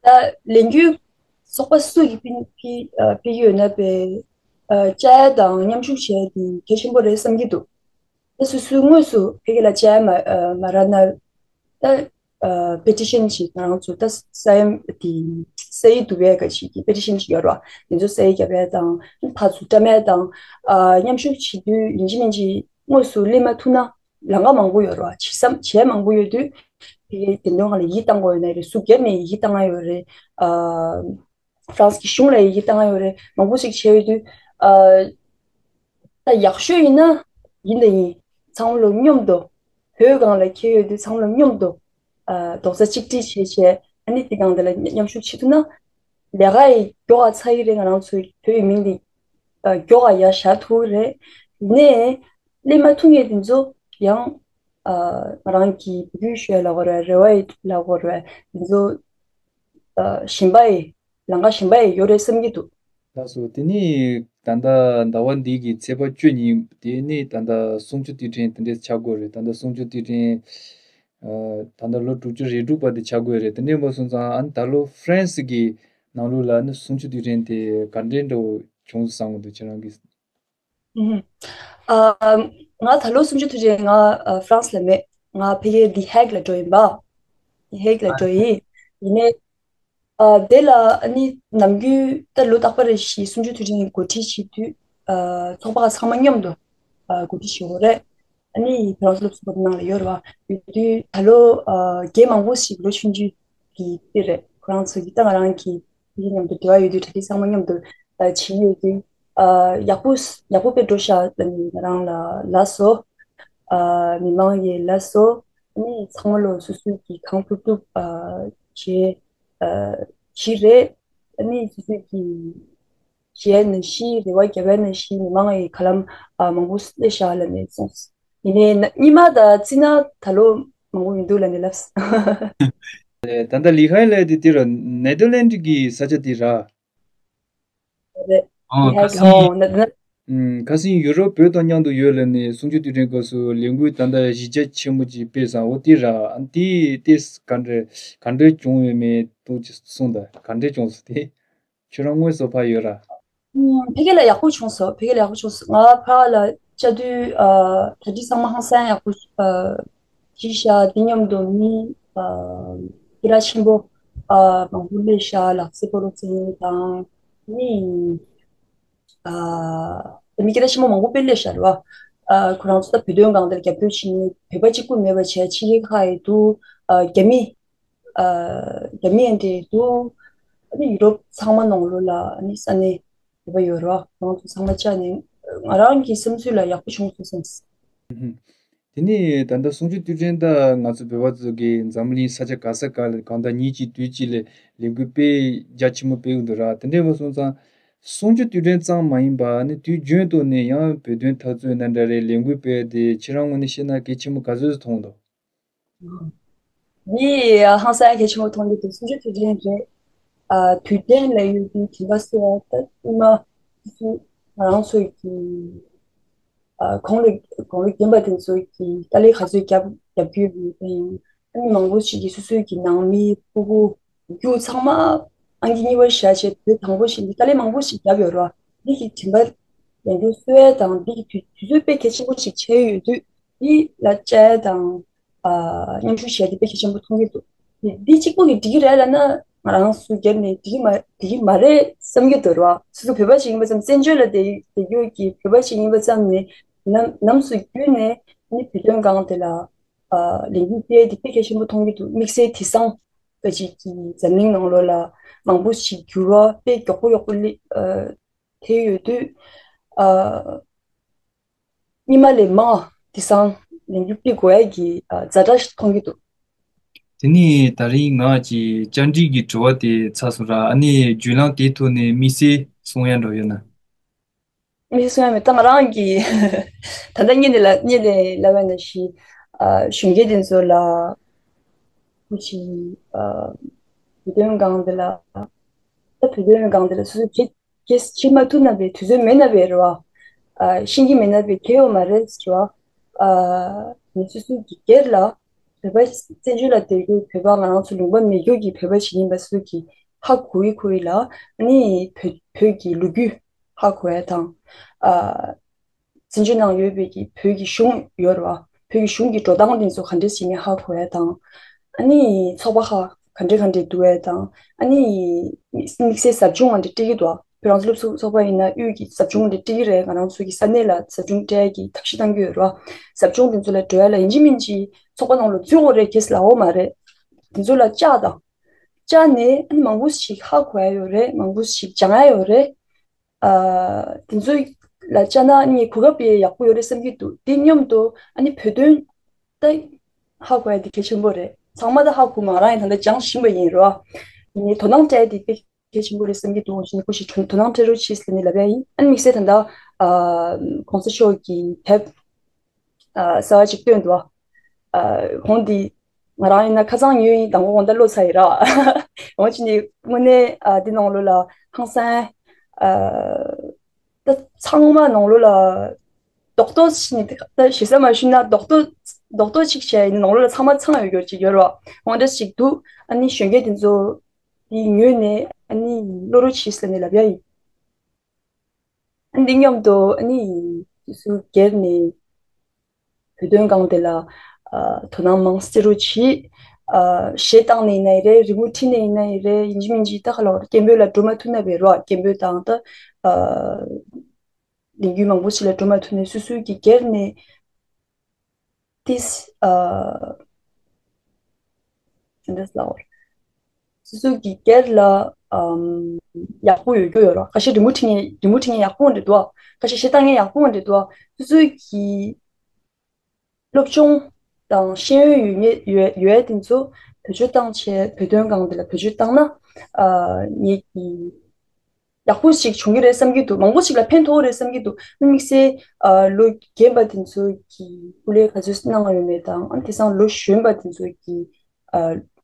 ད་ལས་འགུལ་ཚོགས་པ་སུ་ཡིས་སྤེལ་སྤེལ་ཨ་སྤེལ་ཡོད་ན་པའི་ཨ་བཅར་ཡ་དང་མཉམ་ཞུགས་བྱས་ཏེ་གལ་ཆེན་པོ་རེད་བསམ་གྱི་འདུག་ད་སོ་སོའི་དངོས་སུ་ཕ་གི་ལ་བཅར་ཡ་མ་ཨ་མ་རག་ན་ད་ཨ་པེ་ཊི་ཤན་ཞིག་ང་རང་ཚོ་ད་ས་ཡ་དེ་ས་ཡིག་བསྡུ་བའི་ག་ཞིག་གི་པེ་ཊི་ཤན་ཞིག་ཡོད་རེད་བ། དེ་ཚོ་ས་ཡིག་བརྒྱབ་ཡ་དང་ཕར་ཚུར་བཀྲམ་ཡ་དང་ཨ་མཉམ་ཞུགས་བྱེད་དུས་ཡིན་གཅིག་མིན་གཅིག་དངོས་སུ་སླེབས་མ་ཐུབ་ན། ལམ་ཁ་མང་པོ་ཡོད་རེད་བ། བྱེད་བསམ་བྱས་མང་པོ་ཡོད་དུས་དེ་གའི་བདེན་དོན་སྒང་ལ་ཡིད་བཏང་དགོས་ཡོད་ན་རེད། སུ་སྒེར་ནས་ཡིད་བཏང་ཡ་ཡོད་རེད། ཨ་ཧྥ་རན་སི་གི་གཞུང་ལ་ཡིད་བཏང་ཡ་ཡོད་རེད། མང་པོ་ཞིག་བྱས་ཡོད་དུས་ཨ་ད་ཡག་ཤོས་ཡིན་ན་ཡིན་དང་ཡིན་ཚང་མ་ལོ་མཉམ་དུ་བོད་སྒང་ལ་འཁེལ་ཡོད་དུས་ཚང་མ་ལོ་མཉམ་དུ་ཨ་རྡོག་རྩ་གཅིག་སྒྲིལ་བྱས་བྱས་ཨ་ནི་དེ་སྒང་དེ་ལ་མཉམ་ཞུགས་བྱེད་ཐུབ་ན་ལས་ཀ་ཡི་མགྱོགས་ག་ཚར་ཡི་རེད། ང་རང་ཚོའི་བོད་ཡིག་མིང་འདི་ཨ་མགྱོགས་ག་ཡར་བཞག་ཐུབ་ཀྱི་རེད། ཡིན་ནའི། སླེབས་མ་ཐུབ་མཁན་དེ་ཚོ་ཡང་ཨ་ང་རང་གི་འབོད་སྐུལ་ཞུ་ཡ་ལབ་དགོས་རེད། རེ་བ་ཡི་ལབ་དགོས་རེད། དེ་ཚོ་ཨ་གཞན་པ་ཡི་ལམ་ཁ་གཞན་པ་ཡི་ཡོད་རེད་བསམ་གྱི་འདུག་ལགས་སོ། དེ་ནས་ད་ལྟ་ཟླ་བ་འདི་གི་ཚེས་པ་བཅུ་ཉིན་དེ་ནས་ད་ལྟ་གསུང་ཆོས་དུས་དྲན་དེ་འདྲས་ཆགས་དགོས་རེད། ད་ལྟ་གསུང་ཆོས་དུས་དྲན་ཨ་ད་ལྟ་ལོ་དྲུག་ཅུ་རེ་དྲུག་པ་དེ་ཆགས་དགོས་རེད། དེ་འདྲས་པ་སོང་ཙང་ཨ་ནི་ད་ལོ་ཧྥ་རན་སི་གི་ནང་ལོགས་ལ་ནི་གསུང་ཆོས་དུས་དྲན་དེ་ག་འདྲས་འདྲ་བོ་བྱུང་སོང་བསམ་གྱི་འདུག་ཁྱེད་རང་གིས། ཨུམ། ཨ་ང་ད་ལོ་གསུང་ཆོས་དུས་དྲན་ང་ཨ་ཧྥ་རན་སི་ལ་མེད། ང་ཕ་གིར་དི་ཧེག་ལ་འགྲོ་ཡིན་པ། དི་ཧེག་ལ་འགྲོ་ཡིན། ཡིན་ནའི་ཨ་དེ་ལ་ཨ་ནི་ནམ་རྒྱུན་ད་ལོ་རྟག་པར་རེ་བཞིན་གསུང་ཆོས་དུས་དྲན་གོ་སྒྲིག་བྱེད་དུས་ཨ་ཚོགས་པ་ཚང་མ་མཉམ་དུ་ཨ་གོ་སྒྲིག་བྱེད་དགོས་རེད། ཨ་ནི་ཧྥ་རན་སི་སློབ་གསོ་སློབ་ནང་ལ་ཡོད་རེད་བ། ཡོད་དུས་ད་ལོ་ཨ་རྒན་མང་པོ་ཞིག་ལོ་ཆུང་ཆུང་གི་དཔེ་རེད། ཁོ་རང་ཚོ་གི་ད་ང་རང་གི་དེ་མཉམ་དུ་འབྲེལ་བ་ཡོད་དུས་གྲ་སྒྲིག་ཚང་མ་མཉམ་དུ་ཨ་བྱེད་ཡོད་དུས་ཨ་ཡག་པོ་ཡག་པོ་དཔེ་འགྲོ་ཤག་ལབ་ནས་ང་རང་ལ་ལབ་སོང་། ཨ་མི་མང་ཡིས་ལབ་སོང་། ཨ་ནི་ཚང་མ་ལོ་སོ་སོའི་གི་གང་ཐུབ་ཐུབ་ཨ་བྱེད་ཨ་བྱེད་རེད། ཨ་ནི་སོ་སོའི་གི་བྱས་ནང་བཞིན་རེ་བ་བརྒྱབ་པ་ནང་བཞིན་མི་མང་ཡིས་ག་ལམ་ཨ་མང་པོ་སླེབས་ཤག་ལབ་ནས་གསུངས། ཡིན་ནའི་ན་སྔོན་མ་དང་བརྩིས་ན་ད་ལོ་མང་པོ་མི་འདུག་ལབ་ནས་ལབ་སོང་། ད་ལྟ་ལི་ཧའེ་ལབ་དེ་དེ་ར་ནེ་དར་ལེན་ཌི་གི་ས་ཆ་དེ་ར། རེད། ཨང་། ལི་ཧའེ་ཁ་སང་ཨང་ནེ་དར་ཨང་། ཁ་སང་ཡུ་རོབ་བོད་དང་མཉམ་དུ་ཡོད་ལབ་ནས་གསུང་ཆོས་དུས་དྲན་སྐབས་སུ་ལས་འགུལ་ད་ལྟ་གཞི་རྒྱ་ཆེན་པོ་ཅིག་སྤེལ་སོང་། འོ་དེ་ར་ཨ་དེ་དེ་ག་འདྲ་ག་འདྲ་བྱུང་ཡོད་མེད་ཏོག་ཙམ་གསུངས་དང་། ག་འདྲ་བྱུང་སོང་དེ། ཁྱོད་རང་དངོས་སུ་ཕར་ཡོད་ར། ཨུམ། ཕ་གི་ལ་ཡག་པོ་བྱུང་སོང་། ཕ་གི་ལ་ཡག་པོ་བྱུང་སོང་། ང་ཕ་ལ་བཅར་དུས་ཨ་གྲ་སྒྲིག་ཚང་མ་ཧང་སང་ཡག་པོ་ཨ་བྱས་ཤག་དེ་མཉམ་དུ་མི་ཨ་སྐད་གྲགས་ཆེན་པོ་ཨ་མང་པོ་སླེབས་ཤག་ལག་རྩེ་སྤོ་ལོ་རྩེ་མཁན་དང་ནི་ཨ་མི་སྐད་གྲགས་ཆེན་པོ་མང་པོ་དཔེ་སླེབས་ཤག་རེད་བ། ཨ་ཁོ་རང་ཚོ་ད་བོད་དོན་སྒང་དེར་རྒྱབ་སྐྱོར་བྱེད་མཁན་བོད་པ་གཅིག་པུ་མེད་པ་བྱས་ཕྱི་རྒྱལ་ཁག་ཡི་འདུག་ཨ་རྒྱ་མི། ཨ་རྒྱ་མི་ཡན་ཏེ་འདུག་ཨ་ནི་ཡུ་རོབ་ཚང་མ་ནང་ལོགས་ལ་ཨ་ནི་ས་གནས་བོད་པ་ཡོད་རེད་བ། ང་ཚོ་ཚང་མ་བཅར་ནས་ང་རང་གི་བསམ་ཚུལ་ལ་ཡག་པོ་བྱུང་སོང་བསམ། ཧུམ། དེ་ནས་ད་ལྟ་གསུང་ཆོས་དུས་དྲན་ད་ང་ཚོ་བོད་པ་ཚོ་གི་འཛམ་བུ་གླིང་ས་ཆ་ག་ས་ག་ལ་གང་ལྟར་ཉིན་གཅིག་དུས་གཅིག་ལ་ལས་འགུལ་དཔེ་རྒྱ་ཆེན་པོ་སྤེལ་གི་འདུག་ར། དེ་འདྲ་བ་སོང་ཙང་གསུང་ཆོས་དུས་དྲན་ཙམ་མ་ཡིན་པ་ནི་དུས་རྒྱུན་དུ་ནས་ཡང་བོད་དོན་འཐབ་རྩོད་ན་འདྲ་རེད། ལས་འགུལ་སྤེལ་དེ་ཁྱེད་རང་ངོས་ནས་བཤད་ན་གལ་ཆེན་པོ་ག་ཚོད་ཙམ་མཐོང་འདུག་འདི་ཧང་སང་གལ་ཆེན་པོ་མཐོང་གི་འདུག་གསུང་ཆོས་དུས་དྲན་རེད། ཨ་དུས་དྲན་ལ་ཡོད་དུས་དྲན་པ་གསོ་བ་ད་ཨ་ནི་སོ་སོའི་ང་རང་ཚོའི་གི་ཨ་གོང་ལ་གོང་ལ་རྒན་པ་དེ་ཚོའི་གི་དཀའ་ལས་ག་ཚོད་རྒྱབ་རྒྱབ་ཀྱི་ཡོད་པ་ཡིན། ཨ་ནི་མང་པོ་ཞིག་གིས་སོ་སོའི་གི་ནང་མི་ཕྲུ་གུ་རྒྱུ་ཚང་མ་ཨང་ཀི་གཉིས་པ་བཞག་བྱས་བོད་དང་པོ་ཞིག་འདི་དཀའ་ལས་མང་པོ་ཞིག་བརྒྱབ་ཡོད་རེད་བ། འདི་གི་དྲན་པ་ལས་འགུལ་གསོ་ཡ་དང་འདི་གི་དུས་དུས་ཚོད་དཔེ་གལ་ཆེན་པོ་ཞིག་ཆགས་ཡོད་དུས་འདི་ལ་བཅར་ཡ་དང་ཨ་མཉམ་ཞུགས་བྱས་ཏེ་དཔེ་གལ་ཆེན་པོ་མཐོང་གི་འདུག་འདི་འདི་གཅིག་པོ་གིས་འགྲིག་གི་རེད་ལབ་ན་ང་རང་ཚོ་རྒྱབ་ནས་འགྲིག་གི་མ་འགྲིག་གི་མ་རེད་བསམ་གྱི་འདུག་རེད་བ། སོ་སོ་བོད་པ་ཞིག་ཡིན་པ་ཙམ་བཙན་བྱོལ་ལ་བསྡད་བསྡད་རྒྱུ་གི་བོད་པ་ཞིག་ཡིན་པ་ཙམ་ནས་ནམ་ནམ་སུ་བརྒྱུད་ནས་ནི་བོད་དོན་སྒང་དེ་ལ་ཨ་ལས་འགུལ་སྤེལ་དེ་དཔེ་གལ་ཆེན་པོ་མཐོང་གི་འདུག་དམིགས་བསལ་དེང་སང་ད་ཅིག་གི་འཛམ་གླིང་ནང་ལོགས་ལ་མང་པོ་ཞིག་འགྱུར་བ་དཔེ་མགྱོགས་པོ་མགྱོགས་པོ་སླེབས་ཨ་ཐེབས་ཡོད་དུས་ཨ་སྔོན་མ་ལས་མང་དེང་སང་ལས་འགུལ་སྤེལ་དགོས་ཡ་གི་ཨ་ཛ་དྲག་ཞིག་མཐོང་གི་འདུག་དེ་ནས་ད་རིང་ང་གི་བཅར་འདྲི་གི་དྲི་བ་དེ་ཚར་སོང་ར། ཨ་ནི་བརྒྱུད་ལམ་དེའི་ཐོག་ནས་དམིགས་བསལ་གསུང་ཡ་འདྲ་ཡོད་ན། མི་གསུང་ཡ་མེད། ད་ང་རང་གིས་ད་ལྟ་ངེད་ནས་ལ་ངེད་ནས་ལབ་པ་ནང་བཞིན་ཨ་གཞོན་སྐྱེས་དེ་ཚོ་ལ་ཁུ་ཆི་ཨ་བོད་དོན་སྒང་དེ་ལ་ད་བོད་དོན་སྒང་དེ་ལ་སོ་སོ་བྱེད་བྱེད་བྱེད་མ་ཐུབ་ན་བས་དུས་ཚོད་མེད་ན་བས་རེད་བ། ཨ་ཤེས་ཀྱི་མེད་ན་བས་གལ་ཡོད་མ་རེད་ཟེར་བ། ཨ་ངས་སོ་སོ་གི་སྒེར་ལ་བོད་པ་བཙན་བྱོལ་ལ་བསྡད་རྒྱུ་བོད་པ་ང་རང་ཚོ་ལུང་པ་མེད་རྒྱུ་གི་བོད་པ་ཞིག་ཡིན་པ་སོ་སོ་གི་ཧ་གོ་ཡི་གོ་ཡི་ལ་ཨ་ནི་བོད་བོད་ཀྱི་ལོ་རྒྱུས་ཧ་གོ་ཡ་དང་། ཨ་བཙན་བྱོལ་ནང་ཡོད་པའི་གི་བོད་ཀྱི་གཞུང་ཡོད་རེད་བ། བོད་ཀྱི་གཞུང་གི་འགྲོ་སྟངས་དེ་ཚོ་ག་འདྲས་ཞིག་ནས་ཧ་གོ་ཡ་དང་། ཨ་ནི་ཚོགས་པ་ཁག་ག་འདྲས་ག་འདྲས་འདུག་ཡ་དང་། ཨ་ནི་དམིགས་བསལ་ཟབ་སྦྱོང་ག་འདྲས་སྤྲད་ཀྱི་འདུག་བོད་རང་བཙན་སློབ་ཚོགས་ཚོགས་པ་ཡིན་ན་དབུས་ཀྱི་ཟབ་སྦྱོང་འདྲས་སྤྲད་ཀྱི་རེད། ང་རང་ཚོ་གི་ས་གནས་ལ་ཟབ་སྦྱོང་སྤྲད་ཡ་གི་ཐབས་ཤེས་གཏང་གི་ཡོད་རེད་བ། ཟབ་སྦྱོང་དེ་ཚོ་ལ་འགྲོ་ཡ་ལ་ཡིན་གཅིག་མིན་གཅིག་ཚོགས་པ་ནང་ལ་འཛུལ་དགོས་རེད་ཁེ་སི་ལ་འོ་མ་རེད། དེ་ཚོ་ལ་བཅར་དང་། བཅར་ནས་ཨ་ནི་མང་པོ་ཞིག་ཧ་གོ་ཡ་ཡོད་རེད། མང་པོ་ཞིག་སྦྱང་ཡ་ཡོད་རེད། ཨ་དེ་ཚོ་ལ་བཅར་ན་ཨ་ནི་གོ་སྐབས་ཡག་པོ་ཡོད་རེད་བསམ་གྱི་འདུག་དེ་མཉམ་དུ་ཨ་ནི་བོད་དོན་ད་ཧ་གོ་ཡ་དེ་གལ་ཆེན་པོ་རེད། ཚང་མ་ད་ཧ་གོ་མ་ང་རང་ཡང་ད་ལྟ་སྦྱངས་བཞིན་པ་ཡིན་རོ། ཨ་ནི་དོ་སྣང་སྤྲད་དེ་དཔེ་གལ་ཆེན་པོ་རེད་བསམ་གྱི་འདུག་ཞིག་ནི་ཁོ་ཞིག་དོ་དོ་སྣང་སྤྲད་རོགས་བྱེད་ཟེར་ནས་ལབ་ཡ་ཡིན། ཨ་ནི་དམིགས་བསལ་ད་ལྟ་ཨ་གོང་ས་མཆོག་གི་དེབ་ ཨ་གསར་བ་ཅིག་བཏོན་འདུག་ཨ་གོང་འདི་ང་རང་ཡིན་ན་ཁ་སང་ཉོས་ཡིན། དང་པོ་དགོང་དག་ལོ་ཚར་ཡིན་ར། འོ་ཅི་ནི་དངོས་གནས་ཨ་འདི་ནང་ལོགས་ལ་ཧང་སང་ཨ་ད་ཚང་མ་ནང་ལོགས་ལ་རྡོག་རྡོག་ཅིག་ནི་ད་ཞེ་ས་མ་ཞུས་ན་རྡོག་རྡོག་རྡོག་རྡོག་ཅིག་བྱས་ཡིན་ནང་ལོགས་ལ་ཚང་མ་ཚང་ཡོད་རྒྱུ་ཅིག་ཡོད་ར། འོ་འདྲ་ཅིག་འདུག་ཨ་ནི་གཞོན་སྐྱེས་དེ་ཚོ་འདི་ཉོས་ནས་ཨ་ནི་བློ་རོགས་བྱེད་ཟེར་ནས་ལབ་ཡ་ཡིན། ཨ་ནི་འདི་མཉམ་དུ་ཨ་ནི་དུས་ཚོད་སྒེར་ནས་བོད་དོན་སྒང་དེ་ལ་ཨ་དོ་སྣང་མང་སེ་རོགས་བྱེད། ཨ་གཞས་བཏང་ནས་ཡིན་ན་ཡིན་རེད། རི་མོ་བྲིས་ནས་ཡིན་ན་ཡིན་རེད། ཡིན་གཅིག་མིན་གཅིག་ད་ག་ལ་སྐད་འབོད་ལ་འགྲོ་མ་ཐུབ་ན་བས་རོགས། སྐད་འབོད་དང་ད་ཨ་ལས་འགུལ་མང་པོ་ཞིག་ལ་འགྲོ་མ་ཐུབ་ནས་སོ་སོའི་གི་སྒེར་ནས་ཏིས་ཨ་འདི་ལ་སོ་སོ་གི་སྒེར་ལ་ཨམ་ཡག་པོ་ཡོད་རྒྱུ་ཡོད་རོགས། ཁ་ཤས་རི་མོ་བྲིས་ངེས་རི་མོ་བྲིས་ངེས་ཡག་པོ་འདྲ་འདུག་ཁ་ཤས་གཞས་བཏང་ངེས་ཡག་པོ་འདྲ་འདུག་སོ་སོའི་གི་སློབ་སྦྱོང་དང་ཤེས་ཡོན་ཡོད་ངེས་ཡོད་ཡོད་དེ་ཚོ་བེད་སྤྱོད་བཏང་བྱས་བོད་དོན་སྒང་དེ་ལ་བེད་སྤྱོད་བཏང་ན་ཨ་ངེད་ཀྱི་ཡག་པོ་ཞིག་བྱུང་གི་རེད་བསམ་གྱི་འདུག་མང་པོ་ཞིག་ལ་ཕན་ཐོགས་རེད་བསམ་གྱི་འདུག་དམིགས་བསལ་ཨ་ལོ་རྒན་པ་དེ་ཚོ་གི་སྐུ་ལས་ག་ཚོད་གནང་ཡོད་མེད་དང་། ཨ་དེང་སང་ལོ་གཞོན་པ་དེ་ཚོ་གི་ཨ་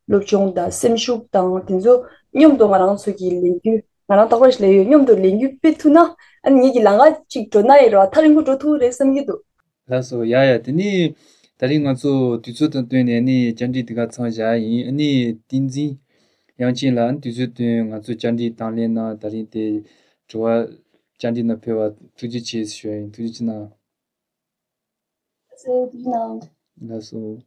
སློབ་སྦྱོང་དང་སེམས་ཤུགས་དང་དེ་ཚོ་མཉམ་དུ་ང་རང་ཚོ་གི་ལས་འགུལ་ང་རང་རྟག་པར་ཞིག་ལས་ཡོད་མཉམ་དུ་ལས་འགུལ་སྤེལ་ཐུབ་ན་ཨ་ངེད་ཀྱི་ལམ་ཁ་ཅིག་འགྲོ་ན་ཡི་རོ་ཐག་རིང་པོ་འགྲོ་ཐུབ་རེད་བསམ་གྱི་འདུག་ལགས་སོ། ཡ་ཡ། དེ་ནི་ད་རིང་ང་ཚོ་དུས་ཚོད་དང་བསྟུན་ནས་ནི་བཅར་འདྲི་འདི་ག་ཚང་བཞག་ཡིན། ཨ་ནི་བསྟན་འཛིན་དབྱངས་ཅན་ལགས་ཨ་ནི་དུས་ཚོད་བསྟུན་ང་ཚོ་བཅར་འདྲི་དང་ལེན་གནང་། ད་རིང་དེ་དྲི་བ་བཅར་འདྲི་ནང་ཕེབས་པ་ཐུགས་རྗེ་ཆེ་ཞུ་ཡ་ཡིན། ཐུགས་རྗེ་ཆེ་གནང་། ཐུགས་རྗེ་གནང་། ལགས་སོ།